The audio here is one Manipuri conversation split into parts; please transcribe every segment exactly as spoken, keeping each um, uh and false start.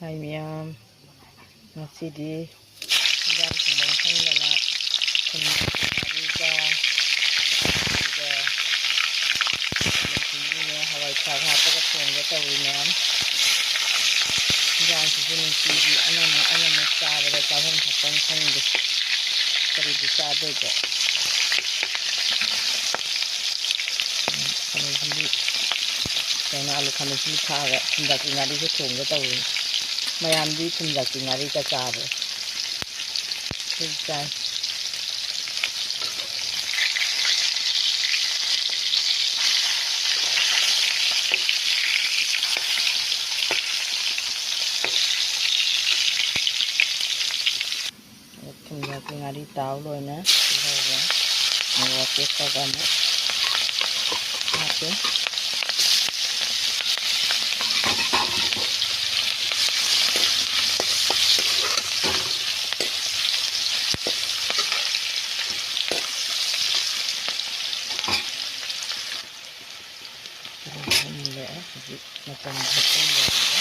ꯍꯥꯏ ꯃꯌꯥꯝ, ꯉꯁꯤꯗꯤ ꯏꯟꯖꯥꯡ ꯊꯣꯡꯐꯝ ꯈꯪꯗꯅ ꯊꯨꯝ ꯉꯥꯔꯤꯒ ꯑꯗꯨꯒ ꯈꯥꯃꯦꯟ ꯑꯁꯤꯟꯕꯤꯅꯦ, ꯍꯋꯥꯏ ꯊ꯭ꯔꯥꯛ ꯍꯥꯞꯄꯒ ꯊꯣꯡꯒꯦ ꯇꯧꯔꯤ ꯃꯌꯥꯝ꯫ ꯏꯟꯖꯥꯡꯁꯤꯁꯨ ꯅꯨꯡꯇꯤꯒꯤ ꯑꯃꯃꯨꯛ ꯑꯃꯃꯨꯛ ꯆꯥꯕꯗ ꯆꯥꯐꯝ ꯊꯛꯐꯝ ꯈꯪꯗꯦ꯫ ꯀꯔꯤꯕꯨ ꯆꯥꯗꯣꯏꯕ? ꯈꯥꯃꯦꯟ ꯑꯁꯤꯟꯕꯤ, ꯀꯩꯅꯣ, ꯑꯂꯨ ꯈꯥꯃꯦꯟ ꯑꯁꯤꯟꯕꯤ ꯊꯥꯛꯑꯒ ꯊꯨꯝꯖꯥꯛꯄꯤ ꯉꯥꯔꯤꯁꯨ ꯊꯣꯡꯒꯦ ꯇꯧꯔꯤ꯫ ꯃꯌꯥꯝꯗꯤ ꯊꯨꯝꯖꯥꯛꯄꯤ ꯉꯥꯔꯤꯒ ꯆꯥꯕ꯭ꯔꯣ? ꯑꯩ ꯆꯥꯏ꯫ ꯊꯨꯝꯖꯥꯛꯄꯤ ꯉꯥꯔꯤ ꯇꯥꯎ ꯂꯣꯏꯅ ꯇꯤꯜꯍꯧꯒ ꯃꯣꯔꯣꯛ ꯑꯇꯦꯛꯄꯒ ꯑꯃꯨꯛ ꯍꯥꯞꯄꯦ꯫ ꯃꯨꯜꯂꯛꯑꯦ꯫ ꯍꯧꯖꯤꯛ ꯃꯆꯜ ꯍꯥꯞꯆꯤꯟꯖꯔꯒꯦ꯫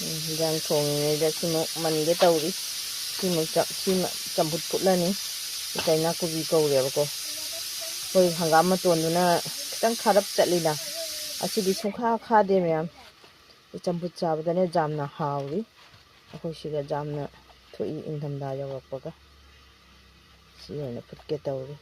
ꯎꯝ, ꯍꯤꯟꯖꯥꯡ ꯊꯣꯡꯉꯤꯉꯩꯗ ꯁꯤꯃꯨꯛ ꯃꯟꯒꯦ ꯇꯧꯔꯤ꯫ ꯁꯤꯃꯨꯛ ꯆ-, ꯁꯤꯃ ꯆꯝꯐꯨꯠ ꯐꯨꯠꯂꯅꯤ꯫ ꯁꯤ ꯀꯩꯅꯥ ꯀꯣꯕꯤ ꯀꯧꯔꯦꯕꯀꯣ꯫ ꯑꯩꯈꯣꯏ ꯍꯪꯒꯥꯝ ꯃꯇꯣꯟꯗꯨꯅ ꯈꯤꯇꯪ ꯈꯥꯔꯞ ꯆꯠꯂꯤꯅ꯫ ꯑꯁꯤꯗꯤ ꯁꯨꯡꯈꯥ ꯈꯥꯗꯦ ꯃꯌꯥꯝ꯫ ꯆꯝꯐꯨꯠ ꯆꯥꯕꯗꯅꯦ ꯌꯥꯝꯅ ꯍꯥꯎꯔꯤ꯫ ꯑꯩꯈꯣꯏ ꯁꯤꯒ ꯌꯥꯝꯅ ꯊꯣꯛꯏ ꯏꯪꯊꯝꯊꯥ ꯌꯧꯔꯛꯄꯒ꯫ ꯁꯤ ꯑꯣꯏꯅ ꯐꯨꯠꯀꯦ ꯇꯧꯔꯤ꯫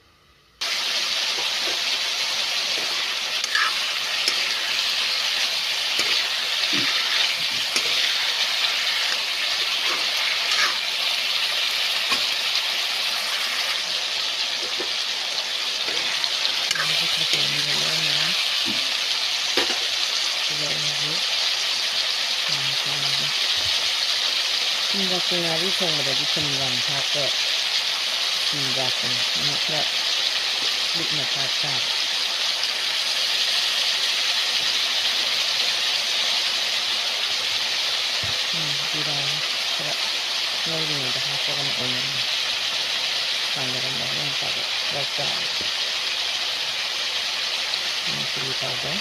ꯉꯥꯔꯤ ꯊꯣꯡꯕꯗꯗꯤ ꯊꯨꯝ ꯌꯥꯝ ꯊꯥꯛꯄ ꯆꯤꯟꯖꯥꯛꯇꯨꯅꯤ꯫ ꯑꯗꯨꯅ ꯈꯔ ꯂꯤꯛꯅ ꯊꯥꯛ ꯇꯥꯔꯦ꯫ ꯎꯝ, ꯖꯤꯔꯥ ꯈꯔ ꯉꯧꯔꯤꯉꯩꯗ ꯍꯥꯞꯄꯒꯅ ꯑꯣꯏꯅꯝꯃꯦ꯫ ꯊꯥꯡꯗꯔꯝꯗꯥꯏꯗ ꯑꯃꯨꯛ ꯈꯔ ꯆꯥꯏ꯫ ꯎꯝ, chilli powder꯫